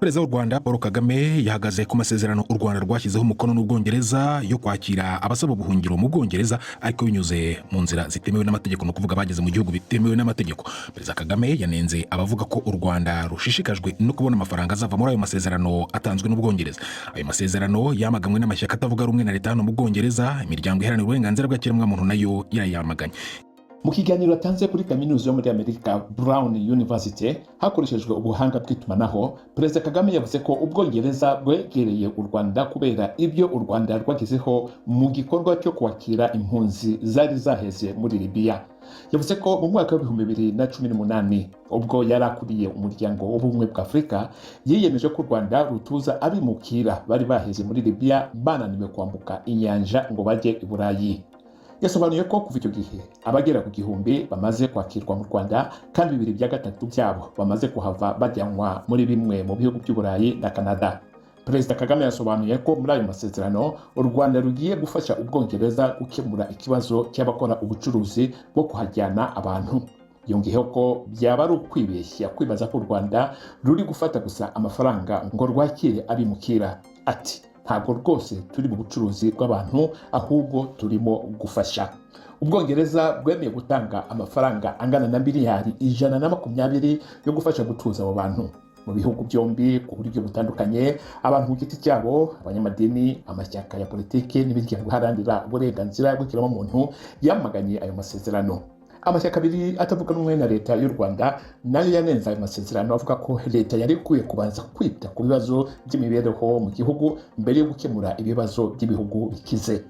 Perezida w'u Rwanda Paul Kagame yahagaze ku masezerano u Rwanda rwashyizeho umukono n'Ubwongereza yo kwakira abasaba ubuhungiro mu Bwongereza, ariko binyuze mu nzira zitemewe n'amategeko, ni ukuvuga bageze mu gihugu bitemewe n'amategeko. Perezida Kagame yanenze abavuga ko u Rwanda rushishikajwe no kubona amafaranga azava muri ayo masezerano atanzwe n'Ubwongereza. Ayo masezerano yamaganwe n'amashyaka atavuga rumwe na leta hano mu Bwongereza. Imiryango iharanira uburenganzira bw'ikiremwamuntu nayo yarayamaganye. Mu kiganiro atanze kuri kaminuza yo muri Amerika, Brown University, hakoreshejwe ubuhanga bw'itumanaho, Perezida Kagame yavuze ko Ubwongereza bwegereye u Rwanda kubera ibyo u Rwanda rwagezeho mu gikorwa cyo kwakira impunzi zari zaheze muri Libiya. Yavuze ko mu mwaka wa 2018, ubwo yari akuriye Umuryango w'Ubumwe bwa Afurika, yiyemeje ko u Rwanda rutuza abimukira bari baheze muri Libiya bananiwe kwambuka inyanja ngo bajye i Burayi. Yasobanuye ko kuva icyo gihe abagera ku 1000 bamaze kwakirwa mu Rwanda, kandi bibiri bya gatatu byabo bamaze kuhava bajyanwa muri bimwe mu bihugu by'Uburayi na Canada. Perezida Kagame yasobanuye ko muri ayo masezerano u Rwanda rugiye gufasha Ubwongereza gukemura ikibazo cy'abakora ubucuruzi bwo kuhajyana abantu. Yongeyeho ko byaba ari ukwibeshya kwibaza ko u Rwanda ruri gufata gusa amafaranga ngo rwakire abimukira. Ati: "Ntabwo rwose turi mu bucuruzi bw'abantu, ahubwo turimo gufasha." Ubwongereza bwemeye gutanga amafaranga angana na miliyari 120 yo gufasha gutuza abo bantu. Mu bihugu byombi ku buryo butandukanye, abantu ku giti cyabo, abanyamadini, amashyaka ya politiki n'imiryango iharanira uburenganzira bw'ikiremwamuntu yamaganye ayo masezerano. Amashyaka abiri atavuga rumwe na leta y'u Rwanda nayo yanenze ayo masezerano, avuga ko leta yari ikwiye kubanza kwita ku bibazo by'imibereho mu gihugu mbere yo gukemura ibibazo by'ibihugu bikize.